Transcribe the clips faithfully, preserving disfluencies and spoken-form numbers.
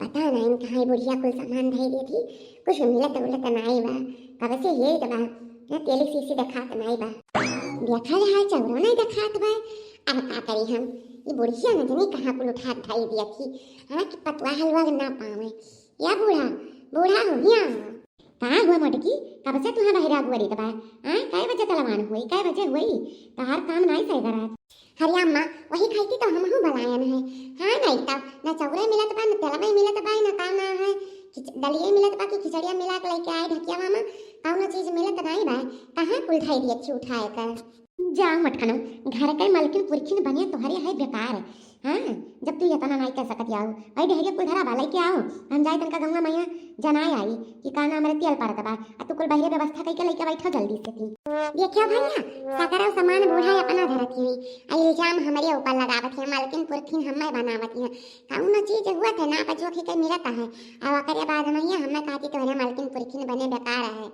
पता नाहीं कहाँ ई बुढ़िया कुल सामान धई देत ही, कुछ मिलत उलत नाई बा। कब से हेत बा, ना तेल शीशी देखात नाई बा। देखा ले हाय चौरो नाई देखात बा। अब का करी हम, ई बुढ़िया न जनी कहाँ कुल उठात धई दियत ही। हाँ कि पतवा हलवा ना पावे। या बूढ़ा, बूढ़ा हो, हिया। का हुआ मोटकी, कब से तुहाँ बहिरा गुअरित बा? हाँ, कै बजे तलवान हुई, कै बजे हुई? तोहार काम नाई सही करत। अरे अम्मा, वही खाइती तो हमहू बलायन है। हाँ, नाई तब ना चौरे मिलत बा, ना तेलवे मिलत बा, ना का ना है। खिच-, दलिये मिलत बा कि खिचड़िया मिला के लेके आए ढकिया मामा, कौनो चीज मिलत नाई बा। कहाँ कुल धई दियत ही उठाए कर? जा मटकनो, घर के मलकिन पुरखिन बनिया तोहरे है बेकार। हाँ, जब तू एतना नाई कह सकत आऊ, भाई डेहरिया कुल धरा बा, लेके आऊ। हम जाई तनका गंगा मैया जनाए आई कि का नाम रे तेल परत बा, आ तू कुल बहिरे व्यवस्था कइके लेके बैठो जल्दी से थी। देखियो भैया, सगरो सामान बूढ़ा अपना धरत ही, आ इल्जाम हमरे ऊपर लगावत है, मलकिन पुरखिन हमें बनावत है। कौनो चीज हुआ थे ना बचो के मिलत है, आ ओकरे बाद मैया हमें कहती तोहरे मलकिन पुरखिन बने बेकार है।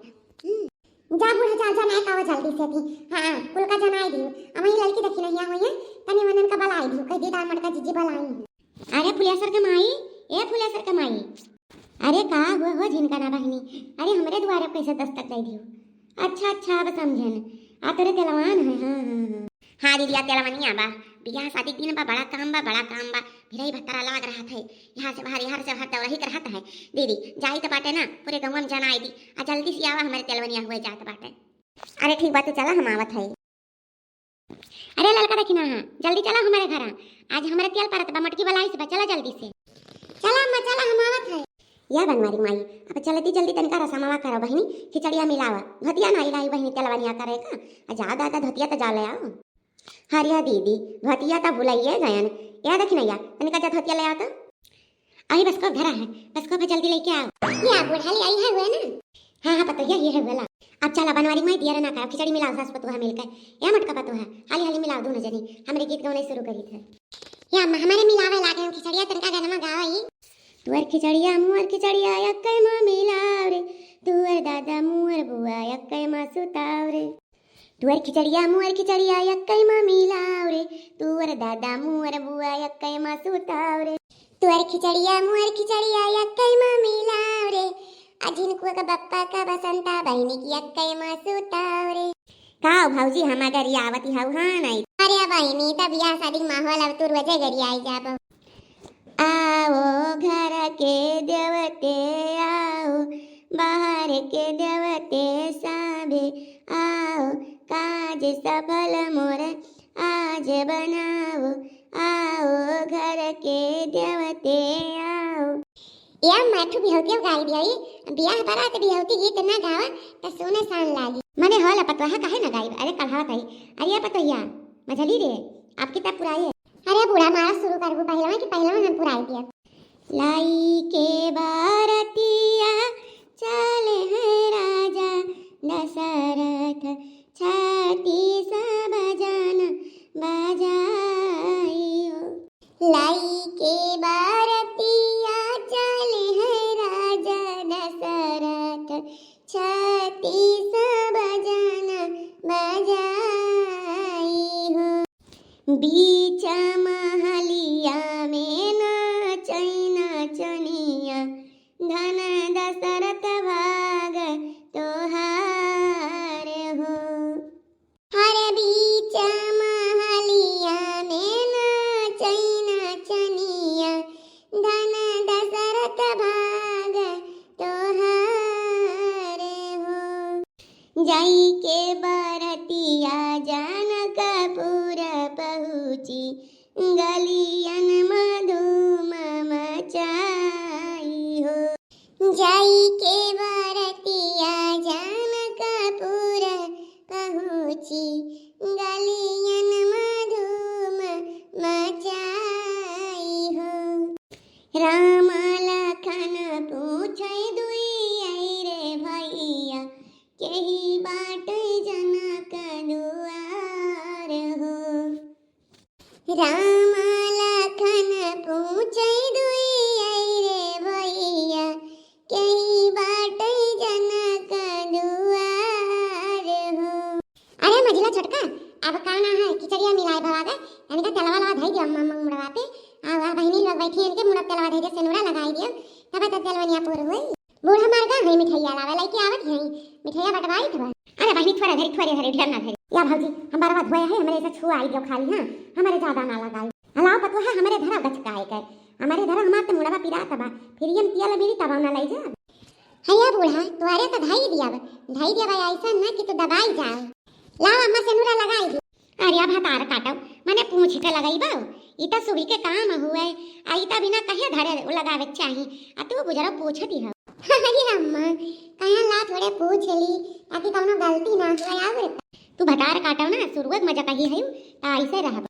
हम्म। जा बूढ़ा, जा, जा, नाई कावा जल्दी से थी। हाँ, कुल का जनाई दियो। अमही लड़की देखी नहीं हुई है, तनी वनन का बलाई दियो, कह दी दाल मटका जीजी बलाई है। अरे फुलेसर के माई, ए फुलेसर के माई। अरे का हुआ हो झिनका ना बहिनी? अरे हमरे दुआरे कैसे दस्तक दे दियो? अच्छा, अच्छा, अब समझन। आ तोरे तेलवान है, हाँ, हाँ, हाँ। हाँ दीदी, आ तेलवनिया बा, बियाह शादी के दिन बा, बड़ा काम बा, बड़ा काम बा। भिरई भत्तरा लाग रहत है, यहाँ से बाहर, यहाँ से बाहर दौड़ही के रहत है। दीदी, जाई त बाटे ना, पूरे गौवा में जनाई दी, आ जल्दी से आवा, हमरे तेलवनिया हुए जात बाटे। अरे ठीक बात, चला हम आवत है। अरे ललका देखी ना, हाँ, जल्दी चला हमरे घरा, आज हमरे तेल परत बा, मटकी बलाई से बा, चला जल्दी से। चला अम्मा, चला हम आवत है। या बनवारी माई, अब चलती जल्दी तनिका रसमवा करो बहिनी, खिचड़िया मिलावा, धोतिया नाई लाई बहिनी तेलवनिया करे का, आ जा दादा धोतिया त जा ले आओ। हरिया दीदी, धोतिया त भुलाइए गयन। या देखी नैया, तनिका जा धोतिया ले आओ त। अही बसको धरा है, बसको पे जल्दी लेके आओ। या बूढ़ा ले आई है हुए ना? हाँ, हाँ, पतोहिया, ये है वाला। अब चला बनवारी माई दियर ना करो, खिचड़ी मिलाओ सास पतोहा मिलके। या मटका पतोहा, हाली हाली मिलाओ दोनों जनी, हमरे गीत गौने शुरू करी थे। या अम्मा, हमरे मिलावे लागे हम खिचड़िया, तनका गनमा गावा ही। तुअर खिचड़िया, मुअर खिचड़िया, यक्कै मा मिलाव रे। तुअर दादा, मुअर बुआ, यक्कै मा सुताव रे। तुअर खिचड़िया, मुअर खिचड़िया, यक्कै मा मिलाव रे। तुअर दादा, मुअर बुआ, यक्कै मा सुताव रे। तुअर खिचड़िया, मुअर खिचड़िया, यक्कै मा मिलाव रे। आ झिनकुआ का बप्पा का बसंता बहिनी की यक्कै मा सुताव रे। का हो भौजी, हम गरियावती हऊ, हाँ नाई? अरे बहिनी, तब बियाह शादी के माहौल, अब तू रोजे गरियाई जाबो। आओ घर के देवते आओ, बाहर के देवते साभे आओ, काज सफल मोर आज बनाओ, आओ घर के देवते आओ। या माथु बिहौतियो गाई दियो, ई बियाह बारात बिहौती गीत ना गावा त सुने सान लागी। मने होला पतोहा काहे ना गाई? अरे कढ़ावत आई। अरे या पतोहिया, मझली रे, आपकी तब पुराई है। अरे बूढ़ा मारा शुरू करबू पहलवा कि पहलवा हम पुराई दिया। लाई के बारतिया चले हैं राजा दशरथ, छाती सा बजाना बजाई हो। लाई के बारतिया चले हैं राजा दशरथ, छाती सा बजाना बजाई हो। बीच महलिया में नाचै नाचनिया, धन दशरथ भाग तोहार हो। हर बीच महलिया में नाचै नाचनिया, धन दशरथ भाग तोहार हो। जाई के बरतिया जनकपुर पहुँची, गलियन मा धूम मचाई हो। जाई के बरतिया जनकपुर पहुँची, गलियन मा धूम मचाई हो। राम लखन पूछै दुई, आई रे भैया, केही बाटै जनक दुआर हो। राम लखन पूछै दुई, आई रे भैया, केही बाटै जनक दुआर हो। अरे मझिला छोटका, अब का ना है, खिचड़िया मिलाए भवा गए, तनिका तेलवा लवा धई दिया अम्मा मुड़वा पे। आ वह बहिनी लोग बैठी हैं, इनके मुड़ा तेलवा धई दे, सेनुरा तू आई दियो खाली, हाँ, हमरे ज्यादा ना लगाई। हलाओ पतोहा, हमरे धरा बचकाए के, हमरे धरा हमार त मुड़वा पिरात बा, फिर ये तेल बीड़ी तब ना लाई जा। हैया बूढ़ा, तोहरे त धई दिया, धई दिया भाई, ऐसा ना कि तू दबाई जाओ। लाओ अम्मा, सेनुरा लगाई दी। अरे अब हतार काटो, मने पूछ के लगाई बाऊ, ई त सुबह के काम हुए, आ ई त बिना कहे धरे लगावे के चाही, आ तू बुजरो पूछती हो। अरे अम्मा, कहाँ ला थोड़े पूछ ली, ताकि कौनो गलती ना हुए। और तू भतार काटो ना, शुरुआत मजा कही है, त ऐसे रहब।